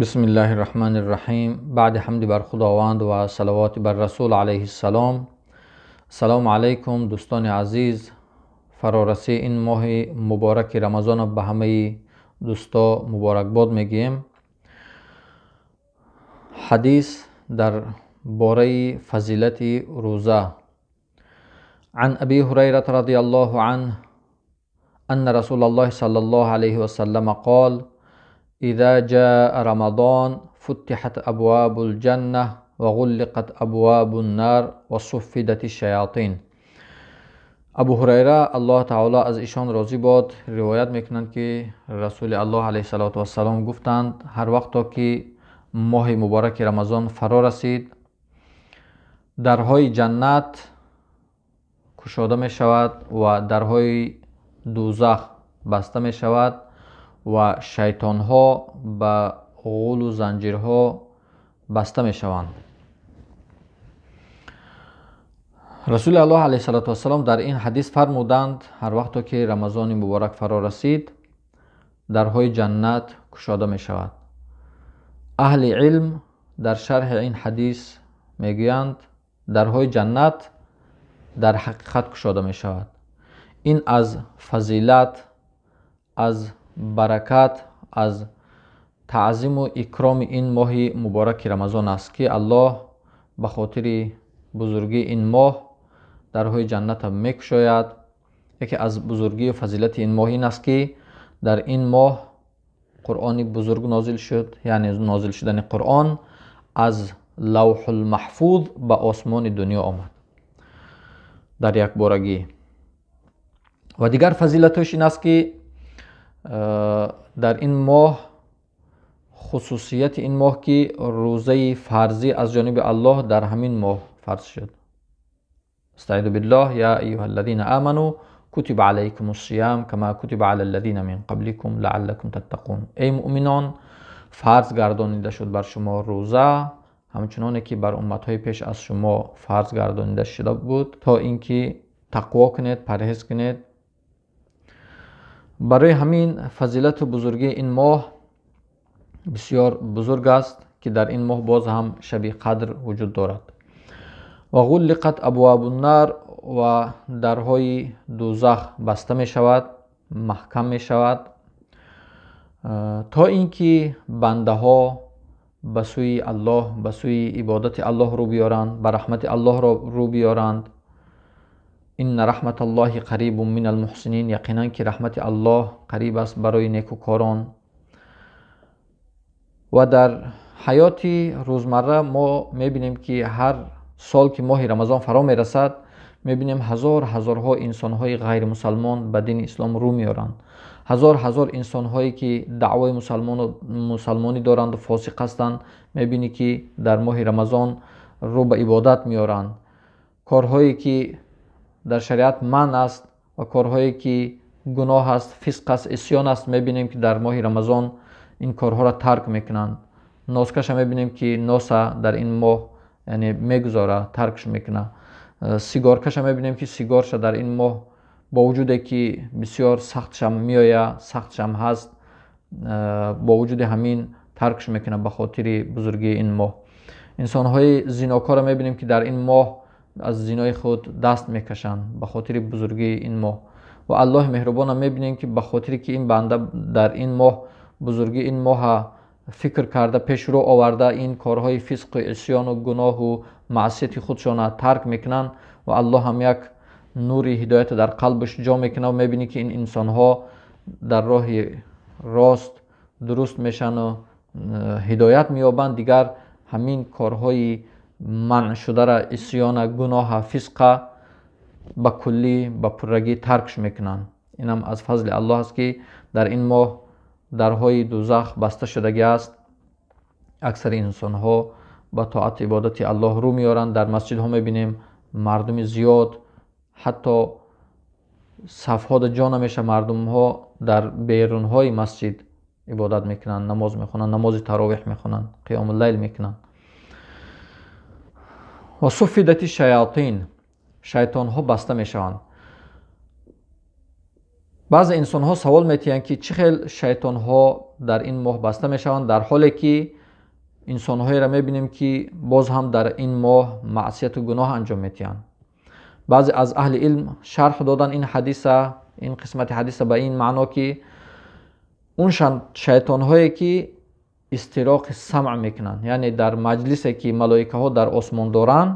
بسم الله الرحمن الرحیم. بعد حمد بر خداوند و صلوات بر رسول علیه السلام. سلام علیکم دوستان عزیز. فرارسی این ماه مبارک رمضان به همه دوستا مبارک باد میگیم. حدیث در باره فضیلت روزه. عن ابی هریره رضی الله عنه ان رسول الله صلی الله علیه وسلم قال: اذا جاء رمضان فتحت ابواب الجنه وغلقت ابواب النار وصفدت الشیاطین. ابو هریره الله تعالی از ایشان راضی باد روایت میکنند که رسول الله علیه الصلاة والسلام گفتند: هر وقت که ماه مبارک رمضان فرا رسید، درهای جنت کشاده می شود و درهای دوزخ بسته می شود و شیطان ها به غول و زنجیرها بسته می شوند. رسول الله علیه الصلاة والسلام در این حدیث فرمودند: هر وقت که رمضان مبارک فرا رسید، درهای جنت کشاده می شود. اهل علم در شرح این حدیث میگویند درهای جنت در حقیقت کشاده می شود. این از فضیلت، از برکت، از تعظیم و اکرام این ماه مبارک رمضان است که الله به خاطر بزرگی این ماه درهای جنت میکشاید. یکی از بزرگی و فضیلت این ماه این است که در این ماه قرآن بزرگ نازل شد، یعنی نازل شدن قرآن از لوح المحفوظ به آسمان دنیا آمد در یک بارگی. و دیگر فضیلتش این است که در این ماه خصوصیت این ماه که روزه فرضی از جانب الله در همین ماه فرض شد. استعیذ بالله: یا ایها الذین آمنوا کتب علیکم الصیام کما کتب علی الذین من قبلکم لعلکم تتقون. ای مؤمنان، فرض گردانیده شد بر شما روزه همچنانه که بر امتهای پیش از شما فرض گردانیده شده بود، تا اینکه تقوا کنید، پرهیز کنید. برای همین فضیلت و بزرگی این ماه بسیار بزرگ است که در این ماه باز هم شب قدر وجود دارد. و غلقت ابواب النار، و درهای دوزخ بسته می شود، محکم می شود، تا اینکه بنده ها به سوی الله، به سوی عبادت الله رو بیارند، به رحمت الله رو بیارند. ان رحمت الله قریب من المحسنین، یقینا که رحمت الله قریب است برای نیکوکاران. و در حیات روزمره ما میبینیم که هر سال که ماه رمضان فرا میرسد، میبینیم هزار هزارها انسانهای غیر مسلمان به دین اسلام رو میارند. هزار هزار انسانهایی که دعوای مسلمانی دارند و فاسق هستند، میبینی که در ماه رمضان رو به عبادت میارند. کارهایی که در شریعت منع است و کارهایی که گناه است، فسق است، عصیان است، میبینیم که در ماه رمضان این کارها را ترک میکنند. ناسکش میبینیم که ناسا در این ماه یعنی میگذاره، ترکش میکنه. سیگارکش میبینیم که سیگارش در این ماه با وجود که بسیار سختشم میآید، سختشم هست، با وجود همین ترکش میکنه به خاطر بزرگی این ماه. انسانهای زیناکار میبینیم که در این ماه از زینای خود دست میکشند به خاطر بزرگی این ماه. و الله مهربان میبینیم که به خاطر که این بنده در این ماه بزرگی این ماه فکر کرده، پیش رو آورده، این کارهای فسق و عصیان و گناه و معصیت خودشان ترک میکنن و الله هم یک نور هدایت در قلبش جا میکنه و میبینی که این انسانها در راه راست درست میشن و هدایت مییابند. دیگر همین کارهای منع شده را، عصیان، گناه، فسق به کلی، به پرگی ترکش میکنن. اینم از فضل الله است که در این ماه درهای دوزخ بسته شدگی است. اکثر انسان ها با طاعت عبادت الله رو میارند. در مسجد ها میبینیم مردم زیاد، حتی صفها جا نمیشه، مردم ها در بیرون های مسجد عبادت میکنن، نماز میخونن، نماز تراویح میخونن، قیام اللیل میکنن. و صفدت الشیاطین، شیطان ها بسته میشوند. بعض انسان ها سوال میتیند که چه خیل شیطان ها дар ин моҳ баста мешаванд, дар ҳоле ки инсонҳоеро мебинем, ки боз ҳам дар ин моҳ маъсияту гуноҳ анҷом медиҳанд. Баъзе аз аҳли илм шарҳ додан ин ҳадиса, ин қисмати ҳадиса ба ин маъно, ки он шайтонҳое ки истироқи самъ мекунанд, яъне дар маҷлисе ки малоикаҳо дар осмон доранд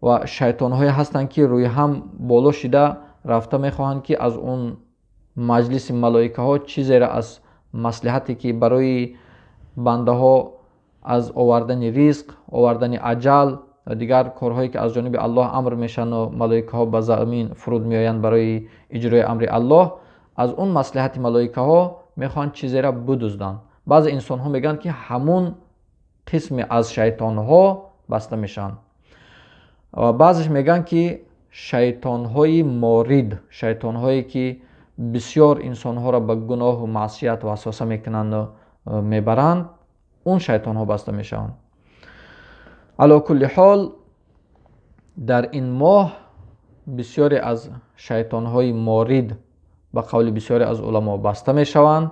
ва шайтонҳое ҳастанд, ки рӯи ҳам боло шида рафта мехоҳанд, ки аз он маҷлиси малоикаҳо чизеро аз маслиҳате, ки барои бандаҳо аз овардани ризқ, овардани аҷал ва дигар корҳое, ки аз ҷониби Аллоҳ амр мешаванду малоикаҳо ба замин фуруд меоянд барои иҷрои амри Аллоҳ, аз он маслиҳати малоикаҳо мехоҳанд чизеро бидузданд. Баъзе инсонҳо мегӯянд, ки ҳамун қисме аз шайтонҳо баста мешаванд. Ва баъзеш мегӯянд, ки шайтонҳои морид, шайтонҳое ки бисёр инсонҳоро ба гуноҳу маъсият васваса мекунанду мебаранд, он шайтонҳо баста мешаванд. Ало кулли ҳол, дар ин моҳ бисёре аз шайтонҳои морид ба қавли бисёре аз уламо баста мешаванд.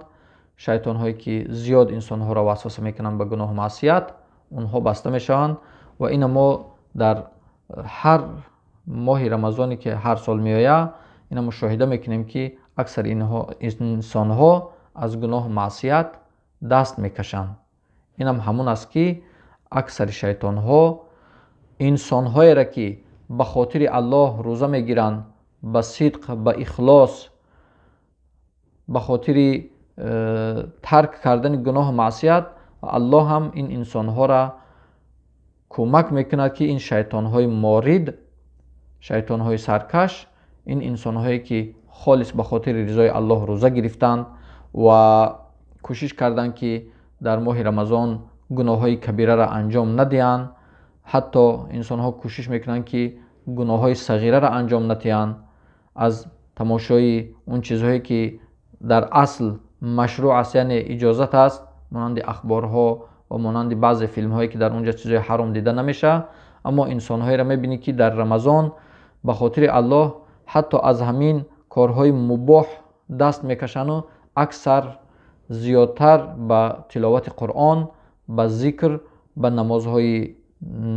Шайтонҳое ки зиёд инсонҳоро васваса мекунанд ба гуноҳу маъсият, онҳо баста мешаванд. Ва ина мо дар ҳар моҳи Рамазоне, ки ҳар сол меояд, ина мушоҳида мекунем, ки аксари инсонҳо аз гуноҳу маъсият даст мекашанд. Инам ҳамон аст, ки аксари шайтонҳо инсонҳоеро, ки ба хотири Аллоҳ рӯза мегиранд, ба сидқ, ба ихлос, ба хотири тарк кардани гуноҳу маъсият, Аллоҳ ҳам ин инсонҳоро кӯмак мекунад, ки ин шайтонҳои морид, шайтонҳои саркаш, ин инсонҳое ки холис ба хотири ризои Аллоҳ рӯза гирифтанд ва кӯшиш карданд, ки дар моҳи Рамазон гуноҳҳои кабираро анҷом надиҳанд, ҳатто инсонҳо кӯшиш мекунанд, ки гуноҳҳои сағираро анҷом надиҳанд, аз тамошои он чизҳое ки дар асл машрӯъ аст, яъне иҷозат аст, монанди ахборҳо ва монанди баъзе филмҳое, ки дар он ҷо чизҳои ҳаром дида намешавад. Аммо инсонҳоеро мебинӣ, ки дар Рамазон ба хотири Аллоҳ ҳатто аз ҳамин корҳои мубоҳ даст мекашанду аксар зиёдтар ба тиловати Қуръон, ба зикр, ба намозҳои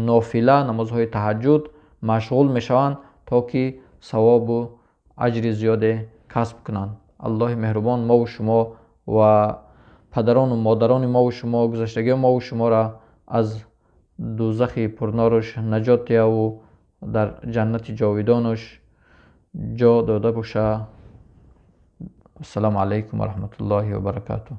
нофила, намозҳои таҳаҷҷуд машғул мешаванд, то ки савобу аҷри зиёде касб кунанд. Аллоҳи меҳрубон мову шумо ва падарону модарони мову шумо, гузаштагиҳои мову шуморо аз дӯзахи пурноруш наҷот диҳаву дар ҷаннати ҷовидонаш ҷо дода боша. Ассалому алайкум ва раҳматуллоҳи ва баракатуҳ.